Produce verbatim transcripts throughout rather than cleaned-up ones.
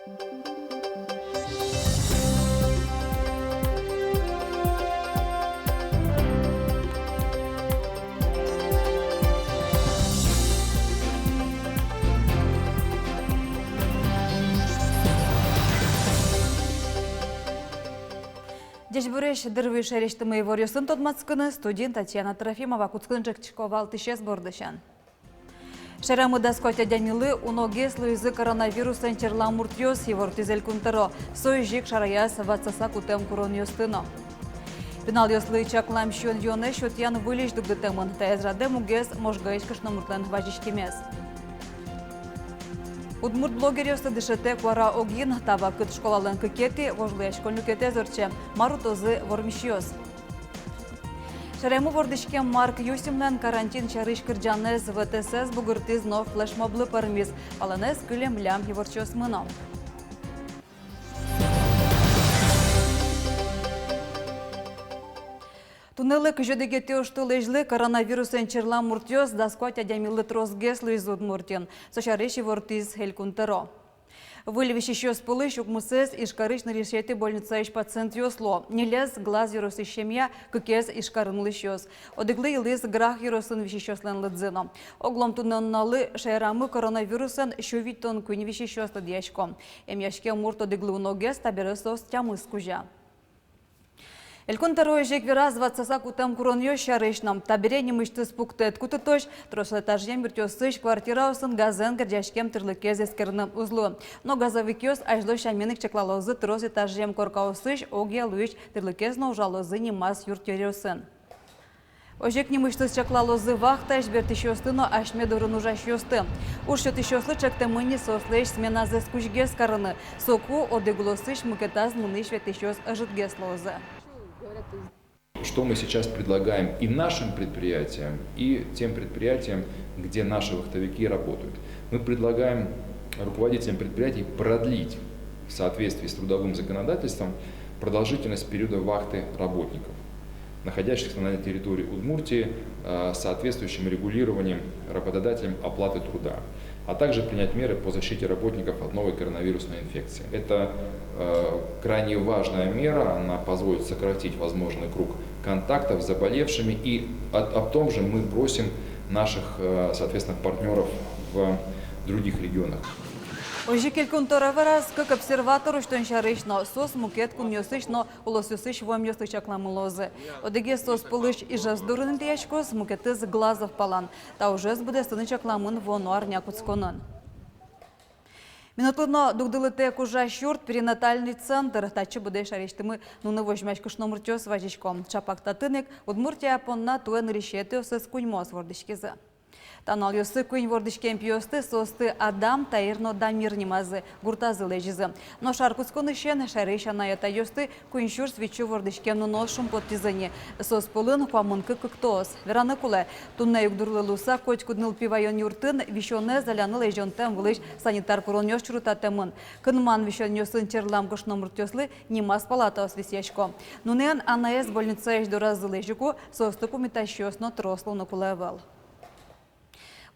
Ӟечбуресь! Дыр вуиз шаерысьтымы иворъёсын тодматскыны. Студиын Татьяна Трофимова. Кутскыны ӵектӥсько валтӥсез бордысен. Шаерамы дас куать адямилы уногес луизы коронавирусэн черламуртъёс, ивортӥз Элькунтӧро. Со озьы ик шараяз ватсаса кутэм куронъёсты но. Пиналъёслы чаклам сиён-юонэз сётъян выльысь дугдытэмын. Таиз радэ мугез Можгаысь кышномуртлэн вазиськемез. Удмурт блогеръёсты дышетэ куара огъя. Та вакытэ школалэн кыкетӥ вожвылъяськон люкетэз ортче. Мар утозы вормисьёс? Шаерамы вордӥськем Марк Юсинлэн карантин сярысь кырӟанэз ВТС-эз бугыртӥз но флешмоблы пӧрмиз. Палэнэз кылем лям ивортчиосмы но. Туннэлы, кызь одӥгетӥ оштолэзьлы, коронавирусэн черламуртъёс дас куать адямилы тросгес луизы Удмуртиын. Со сярысь ивортӥз Элькунтӧро. Выль висисьёс пӧлысь укмысэз Ижкарысь нырысетӥ больницаысь пациентъёс луо. Ньылез Глаз ёросысь семья, кыкез Ижкарын улӥсьёс. Одӥглы йылӥз Грах ёросын висисьёслэн лыдзы но. Оглом туннэ нуналлы шаерамы коронавирусэн сю витьтон куинь висисьёс лыдъясько. Эмъяськем мурт одӥглы уногес, табере соос тямыс кузя. Элькунтӧро озьы ик вераз ватсаса кутэм куронъёс сярысь но. Табере нимысьтыз пуктэт кутытозь, трос этажъем юртъёсысь квартираосын газэн герӟаськем тӥрлыкез эскерыны уз луы. Но газовикъёс азьло сямен ик чаклалозы трос этажъем коркаосысь огъя луись тӥрлыкез но ужалозы нимаз юртъеръёсын. Озьы ик нимысьтыз чаклалозы вахтаысь бертӥсьёсты но асьме дорын ужасьёсты. Уж сётӥсьёслы чектэмын ни соослэсь сменазэс кузьгес карыны. Соку одӥг улосысь мукетаз мынӥсь-ветлӥсьёс ӧжытгес луозы. Что мы сейчас предлагаем и нашим предприятиям, и тем предприятиям, где наши вахтовики работают? Мы предлагаем руководителям предприятий продлить в соответствии с трудовым законодательством продолжительность периода вахты работников, находящихся на территории Удмуртии, э, соответствующим регулированием работодателям оплаты труда, а также принять меры по защите работников от новой коронавирусной инфекции. Это, э, крайне важная мера, она позволит сократить возможный круг контактов с заболевшими, и о, о том же мы просим наших, э, соответственно, партнёров в других регионах. Озьы ик Элькунтӧро вераз кык обсерватор усьтон сярысь но. Соос мукет кунъёсысь но улосъёсысь вуэмъёслы чакламын луозы. Одӥгез соос пӧлысь Ижевск дорын интыяськоз, мукетыз Глазов палан. Та ужез быдэстыны чакламын вуоно арня кутсконын. Минутлы но дугдылытэк ужась юрт, перинатальный центр. Татчы быдэ шаерысьтымы нуны возьмась кышномуртъёс вазисько. Чапак татын ик Удмуртия понна туэ нырысетӥосыз куиньмос вордӥськизы. Та нуналъёсы куинь вордӥськем пиосты, соосты Адам, Таир но Дамир нимазы, гуртазы лэзизы. Нош ар кутсконысен шаерысь анай-атайёсты куинь сюрс витьсю вордӥськем нуныос шумпоттӥзы ни. Соос пӧлын куамын кык кыктоос. Вераны кулэ, туннэ югдурлы луыса котькуд нылпи ваён юртын висёнэз заляны лэзёнтэм вылысь санитар куронъёс чурытатэмын. Кынман висёнъёсын черлам кышномуртъёслы нимаз палатаос висъясько. Нуныен анаез больницаысь доразы лэзьыку, соосты пумитасьёс но трос луыны кулэ ӧвӧл.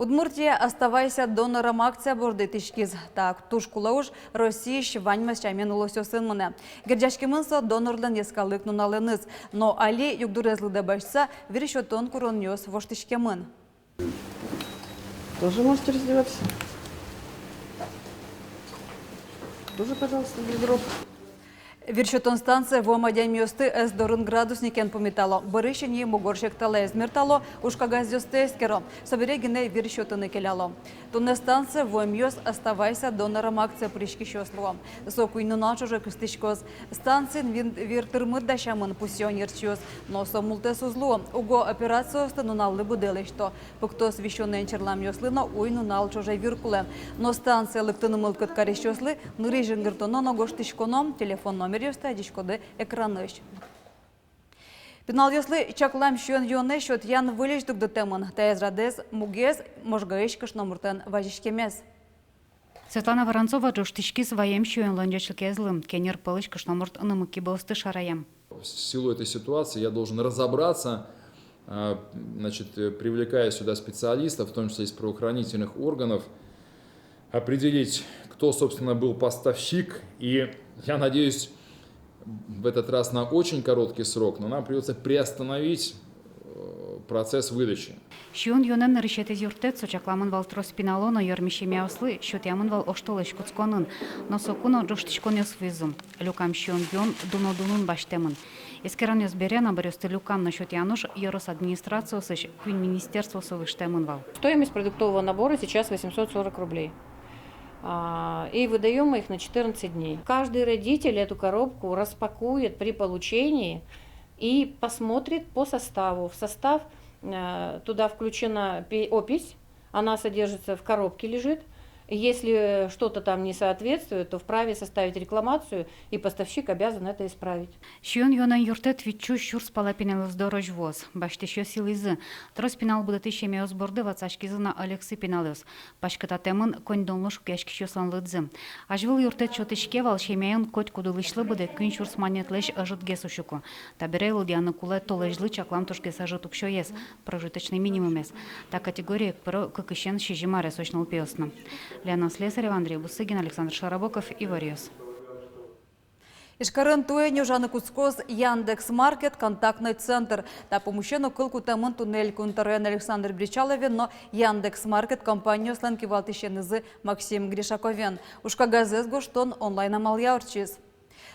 Удмуртия «Оставайся донором» акция борды итӥськиз. Та туж кулэ уж Россиысь ваньмыз сямен улосъёсын мынэ. Герӟаськемын со донорлэн йӧскалык нуналэныз. Но али югдурез лыдэ басьтыса вир сётон куронъёс воштӥськемын. Тоже можете раздеваться. Тоже, пожалуйста, в ведро. Вир сётон станцие вуэм адямиосты ӧс дорын градусникен пумитало, бӧрысь ини мугор секталаез мертало, уж кагазъёсты эскеро, собере гинэ вир сётыны келяло. Туннэ станцие вуэмъёс «Оставайся донором» акцие пыриськисьёс луо. Со куинь нунал ӵоже кыстӥськоз. Станциын вин-, вир тырмыт дасямын, пусъё ӧнерчиос, но со мултэс уз луы, уго операциосты нуналлы быдэ лэсьто. Пуктос висёнэн черламъёслы но уй-нунал ӵоже вир кулэ. Но станцие лыктыны мылкыд карисьёслы нырысь жингыртоно но гожтӥськоно, телефон номеръёсты адӟиськоды экранысь. Пиналъёслы чаклам сиён-юонэз сётъян выльысь дугдытэмын. Таиз радэз мугез Можгаысь кышномуртлэн вазиськемез. Светлана Воронцова ӝожтӥськиз ваем сиёнлэн ӟечлыкезлы. Кенер пӧлысь кышномурт нымы-кибыосты шараям. В силу этой ситуации я должен разобраться, а, значит, э, привлекая сюда специалистов, в том числе из правоохранительных органов, определить, Кто, собственно, был поставщик, и, я надеюсь, в этот раз на очень короткий срок, но нам придётся приостановить э, процесс выдачи. Сиён-юонэн нырысетӥез юрттэт со чакламын вал трос пинало но ёрмись семьяослы, сётъямын вал оштолэзь кутсконын. Но соку но ӝожтӥськонъёс вуизы. Люкам сиён-юон дуно дунын басьтэмын. Эскеронъёс бере но бӧръёсты люкан но сётъян уж ёрос администрациосысь куинь министерствосы выжтэмын вал. Стоимость продуктового набора сейчас восемьсот сорок рублей. А, и выдаём мы их на четырнадцать дней. Каждый родитель эту коробку распакует при получении и посмотрит по составу. В состав, э, туда включена пе-, опись, она содержится в коробке, лежит. Если что-то там не соответствует, то вправе составить рекламацию, и поставщик обязан это исправить. Сиён-юонэн юрттэт витьсю сюрс пала пиналъёс дорозь вуоз. Басьтӥсьёс сӥлӥзы. Трос пинал будэтӥсь семьяос борды ватсаськизы на ӧлексы пиналъёс. Паськытатэмын коньдонлы шукъяськисьёслэн лыдзы. Азьвыл юрттэт сётӥське вал, семьяын котькуд улӥсьлы быдэ куинь сюрс манетлэсь ӧжытгес усьыку. Табере лыдъяны кулэ толэзьлы чаклам тужгес ӧжыт уксёез, прожиточный минимумез. Та категорие ик пыро кыкысен сизьым аресозь нылпиос но. Лена Слесарева, Андрей Бусыгин, Александр Шарабоков, Иворъёс. Ижкарын туэ ини ужаны кутскоз Яндекс Маркет контактной центр. Та пумысен но кыл кутэмын туннэ Элькун тӧроен Александр Бречаловен но Яндекс Маркет компаниослэн кивалтӥсенызы Максим Гришаковен. Ужкагазэз гожтон онлайн амалъя ортчиз.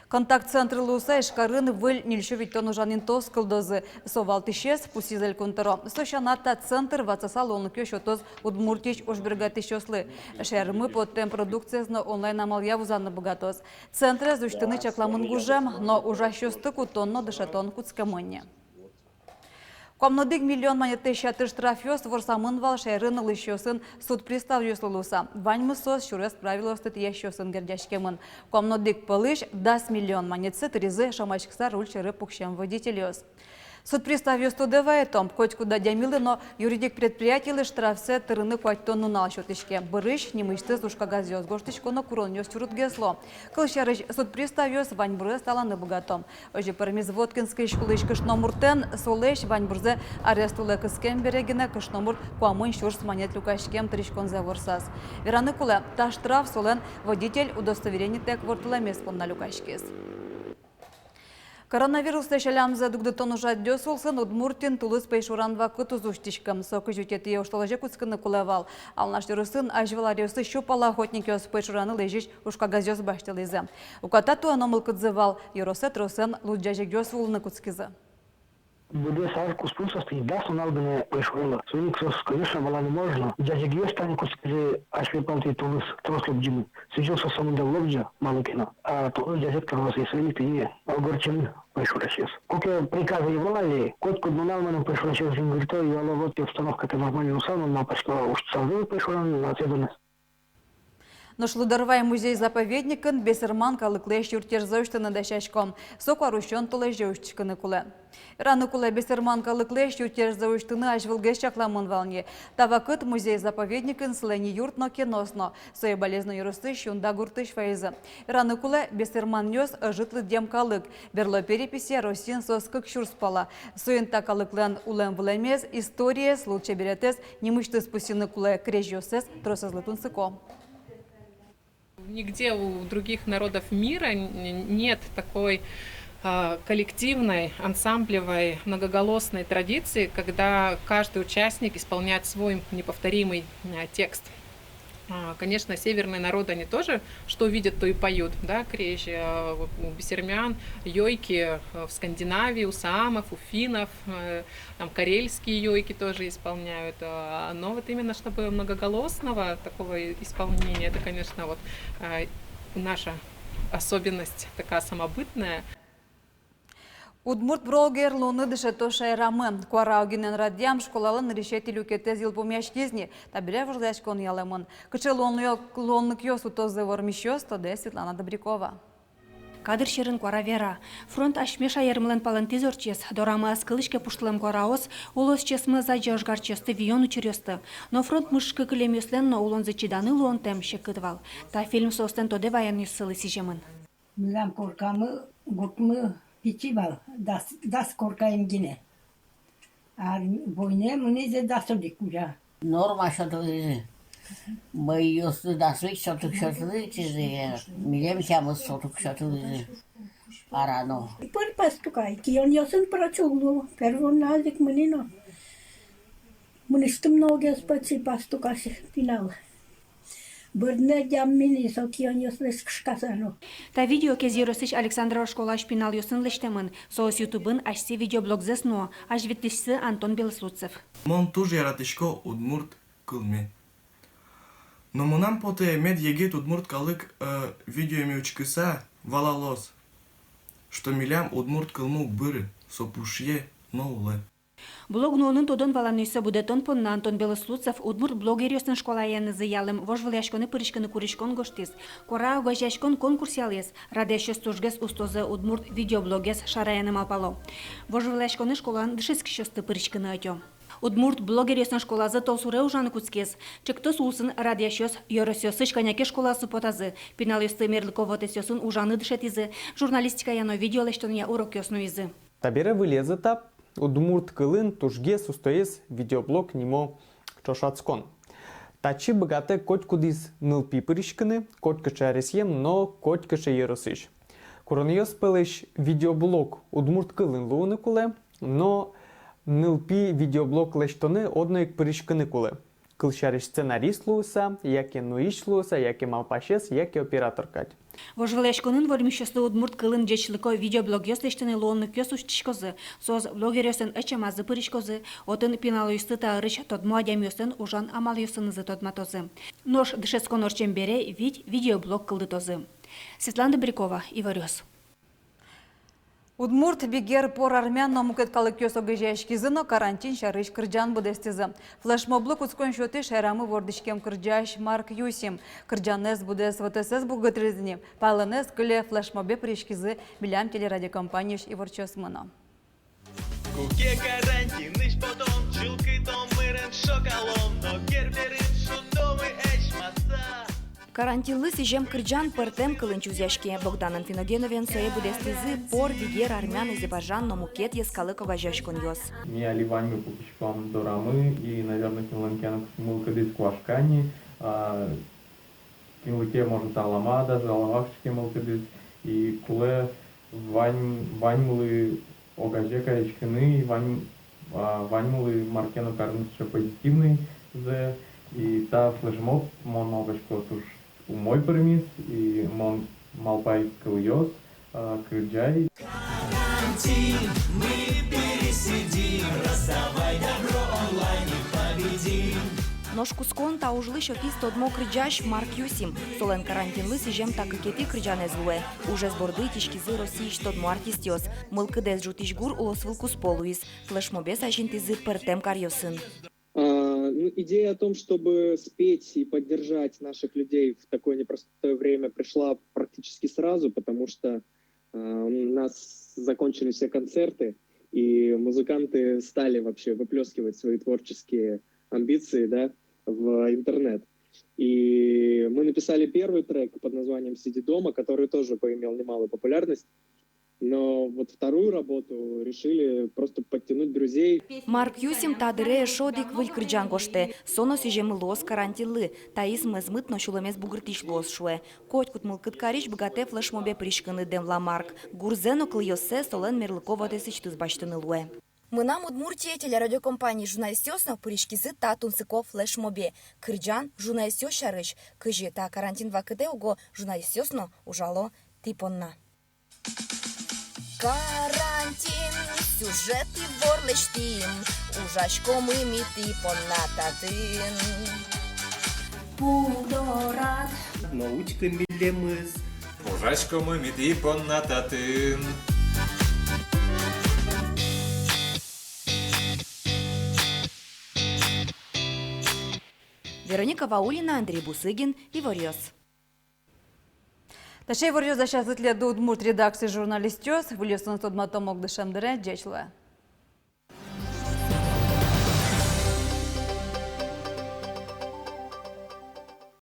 Контакт центр луыса Ижкарын выль ньыльсю витьтон ужан интыос кылдозы. Со валтӥсез, пусйиз Элькун тӧро. Со сяна, та центр ватсаса луонлыкъёс сётоз Удмуртиысь ужбергатӥсьёслы. Шаермы поттэм продукциез но онлайн амалъя вузаны быгатоз. Центрез усьтыны чакламын гужем, но ужасьёсты кутон но дышетон кутскемын ни. Куамын одӥг миллион манетлэсь ятыр штрафъёс ворсамын вал шаерын улӥсьёсын суд приставъёслы луыса. Ваньмыз соос сюрес правилоосты тӥясьёсын герӟаськемын. Куамын одӥг пӧлысь дас миллион манетсэ тыризы Шамаськыса руль сьӧры пуксем водительёс. Суд приставъёс тодэ вайыто: котькуд адямилы но юридик предприятилы штрафсэ тырыны куатьтон нунал сётӥське. Бӧрысь нимысьтыз ужкагазъёс гожтӥсько но куронъёс чурытгес луо. Кылсярысь, суд приставъёс ваньбурзэс таланы быгато. Озьы пӧрмиз Воткинскысь улӥсь кышномуртэн. Солэсь ваньбурзэ арест улэ кыскем бере гинэ кышномурт куамын сюрс манет люкаськем тыриськонзэ ворсаз. Вераны кулэ, та штраф солэн водитель удостоверенитэк ворттылэмез понна люкаськиз. Коронавируслэсь алямзэ дугдытон ужрадъёс улсын Удмуртиын тулыс пӧйшуран вакыт уз усьтӥськы. Со кызь витетӥ оштолэзе кутскыны кулэ вал. Алнаш ёросын азьвыл аръёсы сю пала охотникъёс пӧйшураны лэзись ужкагазъёс басьтылӥзы. Уката туэ но мылкыдзы вал, ёросэ тросэн лудӟазегъёс вуылыны кутскизы. Быдэс ар куспын соосты дас нунал гинэ пӧйшурало. Соин ик соос, конечно, валаны можно. Ӟазегъёс тани кутскизы асьме палтӥ тулыс трос лобӟыны. Сӥзьыл соос сомында лобӟо малы ке но. А тулыс ӟазег тырмоз, и соин ик тӥни огырчыны пӧйшурасьёс. Куке приказы ӧй вал али, котькуд нунал мыным пӧйшурасьёс жингырто, юало: вот и обстановка-то нормальной луысал, мон малпасько, усьтысалзы пӧйшуран ответственность. Нош Лудорвай музей-заповедникын бесерман калыклэсь юртъерзэ усьтыны дасясько. Со куарусён толэзе усьтӥськыны кулэ. Вераны кулэ, бесерман калыклэсь юртъерзэ усьтыны азьвылгес чакламын вал ни. Та вакыт музей-заповедникын сылэ ни юрт но, кенос но. Сое Балезино ёросысь Юнда гуртысь вайизы. Вераны кулэ, бесерманъёс ӧжыт лыдъем калык. Берло переписья Россиын соос кык сюрс пала. Соин та калыклэн улэм-вылэмез, историез, лулчеберетэз нимысьтыз пусйыны кулэ, крезьёсыз тросэзлы тунсыко. Нигде у других народов мира н-, нет такой, а, коллективной, ансамблевой, многоголосной традиции, когда каждый участник исполняет свой неповторимый, а, текст. А, конечно, северные народы, они тоже, что видят, то и поют, да, крезь, э, вот у бесермян, йойки, э, в Скандинавии, у саамов, у финнов, э, там карельские йойки тоже исполняют, а, но вот именно чтобы многоголосного такого и-, исполнения, это, конечно, вот, э, наша особенность такая самобытная. Удмурт блогер луыны дышето шаерамы. Куара огинэн радъям школалы нырысетӥ люкетэз йылпумъяськиз ни, табере вожвылъяськон ялэмын. Кыӵе луонлык-, луонлыкъёс утозы вормисьёс, тодэ Светлана Добрякова. Кадр сьӧрын куара вера. Фронт асьме шаермылэн палэнтӥз ортчиз. Дорамы ӧз кылӥське пуштылэм куараос, улосчиосмы ӧз адӟе ожгарчиосты, виён учыръёсты. Но фронт мышкы кылемъёслэн но улонзы чиданы луонтэм секыт вал. Та фильм соослэн тодэ ваёнъёссылы сӥземын. Милям коркамы, гуртмы пичи вал, дас, дас коркаен гинэ. А войнае мынӥзы дас одӥг кузя. Норма сётылӥзы. Мӧйыосты дас вить соток сётылӥзы, милем тямыс соток сётылӥзы арано. Пыр пастука, кионъёсын пырать уг лу, первой нуналэ ик мынӥ но. Мынэсьтым но огез пӧтсы пастукась пинал. Бӧрдыны адямиез мынӥ со кионъёслэсь кышкаса но. Та видео Кез ёросысь Александрово школаысь пиналъёсын лэсьтэмын. Соос ютубын асьсэ видеоблогзэс нуо, азьветлӥсьсы Антон Белослудцев. Мон туж яратӥсько удмурт кылме. Но мынам потэ, мед егит удмурт калык, э, видеоме учкыса валалоз, что милям удмурт кылмы уг быры, со пушъе но улэ. Блог нуонын тодон-валанъёссэ будэтон понна Антон Белослудцев удмурт блогеръёслэн школаенызы ялэм вожвылъяськонэ пыриськыны куриськон гожтӥз. Куара огазеяськон конкурс ялӥз, радъясьёс тужгес устозэ удмурт видеоблогез шараяны малпало. Вожвылъяськонэ школаын дышетскисьёсты пыриськыны ӧтё. Удмурт блогеръёслэн школазы толсуре ужаны кутскиз. Чектос улсын радъясьёс ёросъёсысь кӧня ке школаосы потазы, пиналъёсты мерлыко вотэсъёсын ужаны дышетӥзы, журналистикая но видео лэсьтонъя урокъёс нуизы. Табере выльызы этап удмурт кылын тужгес устоез видеоблог нимо ӵошатскон. Татчы быгатэ котькудӥз нылпи пыриськыны, котькыӵе аресъем но котькыӵе ёросысь. Куронъёс пӧлысь видеоблог удмурт кылын луыны кулэ, но нылпи видеоблог лэсьтонэ одно ик пыриськыны кулэ. Кылсярысь, сценарист луыса, яке нуись луыса, яке малпасез, яке оператор кадь. Вожвылъяськонын вормисьёслы удмурт кылын ӟечлыко видеоблогъёс лэсьтыны луонлыкъёс усьтӥськозы. Соос блогеръёслэн ӧтчамазы пыриськозы, отын пиналъёсты та ӧрысь тодмо адямиослэн ужан амалъёсынызы тодматозы. Нош дышетскон ортчем бере вить видеоблог кылдытозы. Светлана Добрякова, Иворъёс. Удмурт, бигер, пор, армян но мукет калыкъёс огазеяськизы но карантин сярысь кырӟан быдэстӥзы. Флешмоблы кутскон сётӥз шаерамы вордӥськем кырӟась Марк Юсим. Кырӟанэз будэс вотэсэз бугыртӥз ни. Палэнэз кыле, флешмобе пыриськизы милям телерадиокомпаниысь иворчиосмы но. Куке карантинысь потом, чылкытом мырен шокалом, но Герберын шудомы эшмаса. Карантинлы сӥзем кырӟан пӧртэм кылын чузъяське. Богдан Анфиногеновен сое быдэстӥзы пор, бигер, армян, азербайджан но мукет йӧскалык огазеяськонъёс. Ми али ваньмы пукиськом дорамы, и, наверно, кинлэн ке но мылкыдыз куашка ни, а, кинлы ке, может, алама, даже алама кыӵе ке мылкыдыз, и кулэ вань-, ваньмылы огазе кариськыны, и вань-, а, ваньмылы мар ке но карыны сыӵе позитивнойзэ, и та флешмоб, мон малпасько, туж умой пӧрмиз, и мон малпай кылъёс, а, кырӟай. Карантин, мы пересидим, раздавай добро онлайн и победим. Нош кутскон та ужлы сётӥз тодмо кырӟась Марк Юсим. Солэн карантинлы сӥзем та кыкетӥ кырӟанэз луэ. Ужез борды итӥськизы Россиысь тодмо артистъёс. Мылкыдэз ӝутӥсь гур улосвыл куспо луиз. Флешмобез азинтӥзы пӧртэм каръёсын. А, ну, идея о том, чтобы спеть и поддержать наших людей в такое непростое время, пришла практически сразу, потому что, а, у нас закончились все концерты, и музыканты стали вообще выплёскивать свои творческие амбиции, да, в интернет. И мы написали первый трек под названием «Сиди дома», который тоже поимел немалую популярность. Но вот вторую работу решили просто подтянуть друзей. Марк Юсим та дыре эшшо одӥг выль кырӟан гожтэ. Со но сӥземын луоз карантинлы. Таиз мӧзмыт но сюлэмез бугыртӥсь луоз, шуэ. Котькуд мылкыд карись быгатэ флешмобе пыриськыны, дэмла Марк. Гурзэ но кылъёссэ солэн мерлыко вотэсысьтыз басьтыны луэ. «Мынам Удмуртие» телерадиокомпаниысь журналистъёс но пыриськизы та тунсыко флешмобе. Кырӟан журналистъёс сярысь. Кызьы та карантин вакытэ уго журналистъёс но ужало тӥ понна. Карантин, сюжет ивор лэсьтӥм, ужаськомы ми тӥ понна татын. Пудорад но учкы милемыз. Ужаськомы ми тӥ понна татын. Вероника Ваулина, Андрей Бусыгин, Иворъёс. Таӵе иворъёс дасязы тӥледлы удмурт редакциысь журналистъёс. Выльёсыныз тодматом ук дышем дыре. Ӟеч луэ.